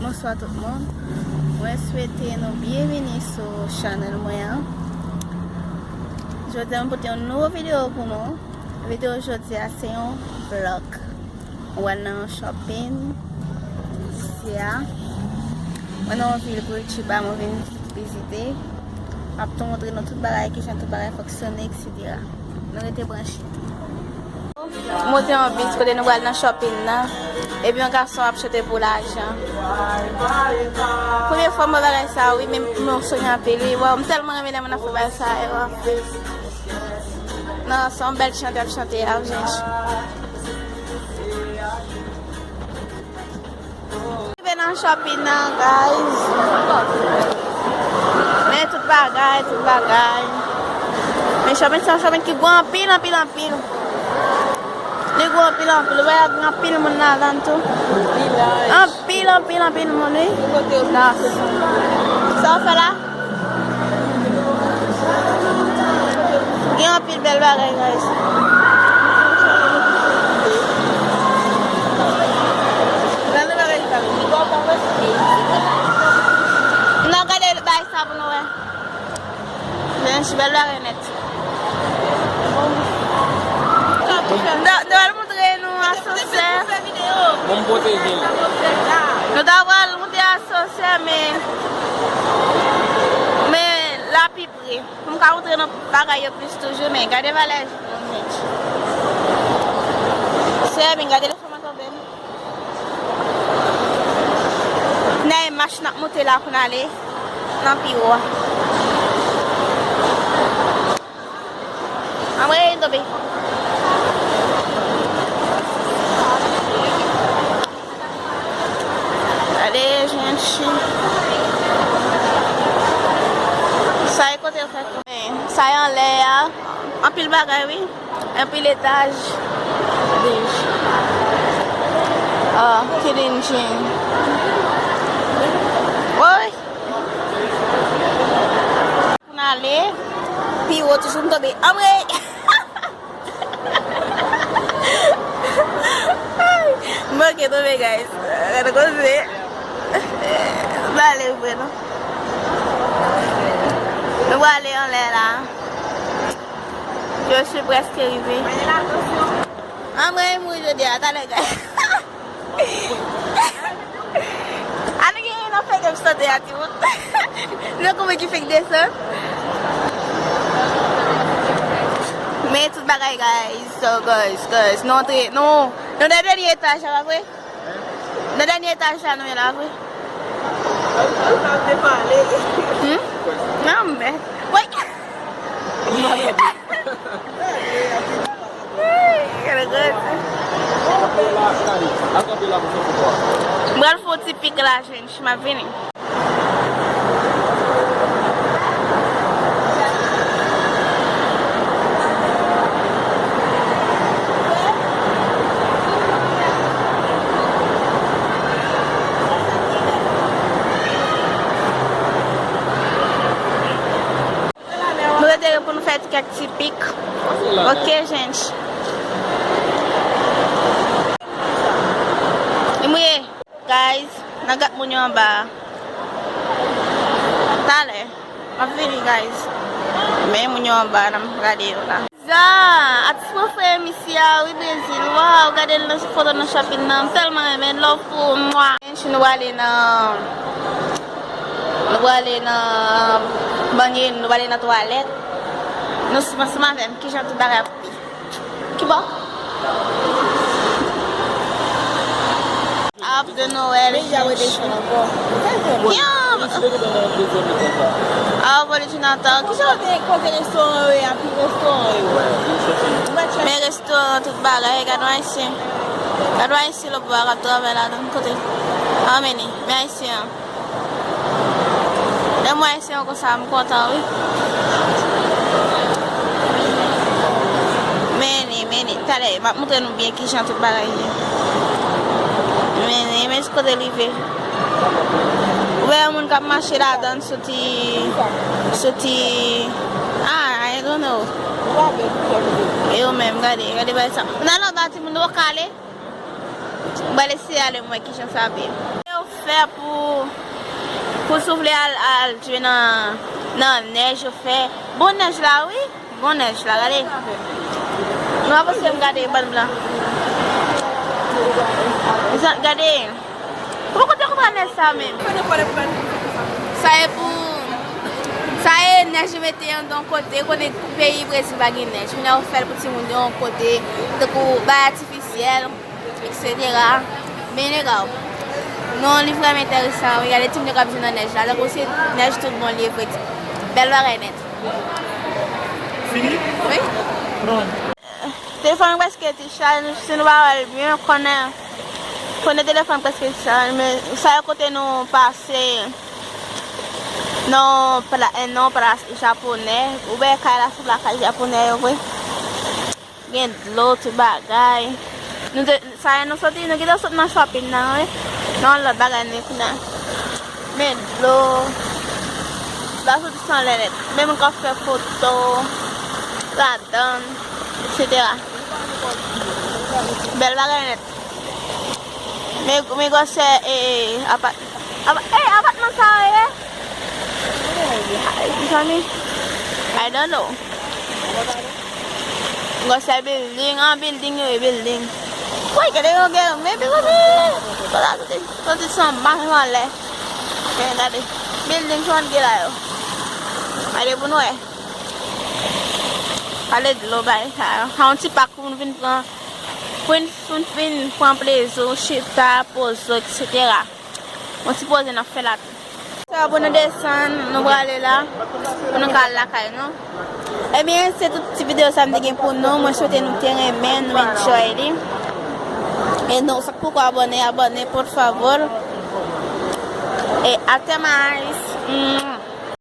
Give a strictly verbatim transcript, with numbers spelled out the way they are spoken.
Bonswa tout moun. Mwen swete nou byenvini sou chanèl mwen an. Jodi a, mwen pote yon nouvo videyo pou nou. Videyo jodi a se yon vlog. Mwen al nan yon shopping isi a. Mwen nan yon vil Curitiba, mwen vin vizite. M ap tou montre nou tout bagay, kijan tout bagay fonksyone, etsetera. Nou rete branche. Monte yon bis kote nou pral nan shopping nan. Epi yon gason ap chante pou lajan. Premye fwa m wè bagay sa, wi, men mwen sonje anpil, wi. Waw, m tèlman renmen lè moun ap fè bagay sa, e, waw. Non, se yon bèl chante ap chante a, jènjan. Rive nan shopping nan, guys. Men tout bagay, tout bagay. Men shopping se yon shopping ki gwo anpil, anpil, anpil. Li gwo anpil, anpil. Ou wè, gen anpil moun ladan l tou. Anpil, anpil, anpil moun, wi. Sa w fè la? Gen anpil bèl bagay, guys. Nan gade bay sa pou nou wè. Men, bèl bagay nèt. Nou, nou al montre nou asansè. Bon, m pwoteje l. Nou ta pral monte asansè, men, men la pi pre. Pou m ka montre nou bagay yo plis toujou, men gade valè jip mwen, jènjan. Sè, men gade leson mwen tonbe. Nan yon mach n ap monte la pou n ale nan pi wo a. Anmwey, tonbe. Gade, jènjan. Sa e kote yo fè tou. Sa e anlè a. Anpil bagay, wi. Anpil etaj. Dej. Ah, killing Jane. Woy. Pou n ale pi wo toujou, m tonbe. Anmwey! M manke tonbe, guys. Gade koze. M ale vre, non. Nou prale anlè la. Je suis presque rive. Anmwey, m mouri jodi a, talè, guys. Ann gen yon fake ap sante a, timoun. Nan kouman ki fake desann. Men tout bagay, guys. So, guys, guys, nou antre, nou, nou nan dènye etaj la, pa vre? Nan dènye etaj la, nou ye la, vre? Hmm? Non, men. Woy! M pral fè yon ti pik la, jènjan, m ap vini. Nou rete pou nou fè kèk ti pik. Ok, jènjan. Li mouye. Guys, n a gad moun yo anba a. Talè, m ap vini, guys. Men moun yo anba a, n ap gade yo la. Za, atis prefere m isi a, wi, Brezil. Waw, gade l nan foto nan shopping nan. M tèlman renmen l, love pou ou, mwa. Jènjan, nou prale nan, nou prale nan banye, nou prale nan twalèt. Nou sou ansanm avè m, kijan tout bagay ap ye. Ki bò? Arbre de Noël. Men y ap redesann ankò. Yo! Arbre de Natal. Ki jan? Kote, kote restoran yo ye, api restoran yo. Men restoran, tout bagay, gade yon ayisyen. Gade yon ayisyen lòtbò a k ap travay ladan, kote? An, men li, men ayisyen an. Lè m wè ayisyen yo konsa, m kontan, wi. Men li, men li. Talè, m ap montre nou byen kijan tout bagay ye. Men li, men kote l rive. Ou wè yon moun k ap mache ladan l soti, soti, ah, I don't know. E yo menm, gade, gade bagay sa. Nan lòtbò a, timoun, nou poko ale. M pral eseye ale, m wè kijan sa ap ye. Yo Fè pou, pou soufle al, al jwe nan, nan nèj yo fè. Bon nèj la, wi. Bon nèj la, gade. Nou avanse m gade bann blan. Gade. Pou kote yo pran nèj sa menm? Sa e pou, sa e nèj yo mete yon, yon kote, konnen peyi Brezil pa gen nèj. Kounye a yo fè l pou timoun yo yon kote, tankou bay atifisyèl, etsetera. Men legal. Non, li vrèman enteresan. Wi, gade timoun yo k ap jwe nan nèj la. Tankou se nèj tout bon li ye vre. Bèl bagay nèt. Fini? Wi. Bon. Telefòn mwen prèske te chaje, si nou pa wè l byen, konnen, konnen telefòn prèske te chaje, men sa yo kote nou pase nan pla-, nan plas japonè, ou wè kay la se lakay japonè yo vre. Gen dlo, tout bagay. Nou te, sa yo nou soti, nou gentan sot nan shopping nan, wi. Nan lòt bagay nou konnen. Men dlo. La soti san lè nèt. Men moun k ap fè foto ladan, etsetera. Bèl bagay nèt. Men, men gwosè, e, apa-, apa-, e, apatman sa yo ye? Ay, mezanmi. I don't know. Gwosè building, an building yo ye, building. Woy, gade yon gen, men pi gwo pi. Soti, soti san mach anlè. Men gade, building ki konn gen la yo. Gade pou nou wè. Pale dlo bay sa yo. Sa yon ti pak pou nou vin pran, pou n, pou n vin pran plezi, chita, poze, etsetera. Yon ti poze n ap fè la tou. Sa pou nou desann, nou prale la, pou nou ka al lakay nou. Ebyen, se tout ti videyo sa m te gen pou nou. Mwen swete nou te renmen, nou enjoy li. E nou, sa k poko abòne, abòne, por favor. E até mais. Mm.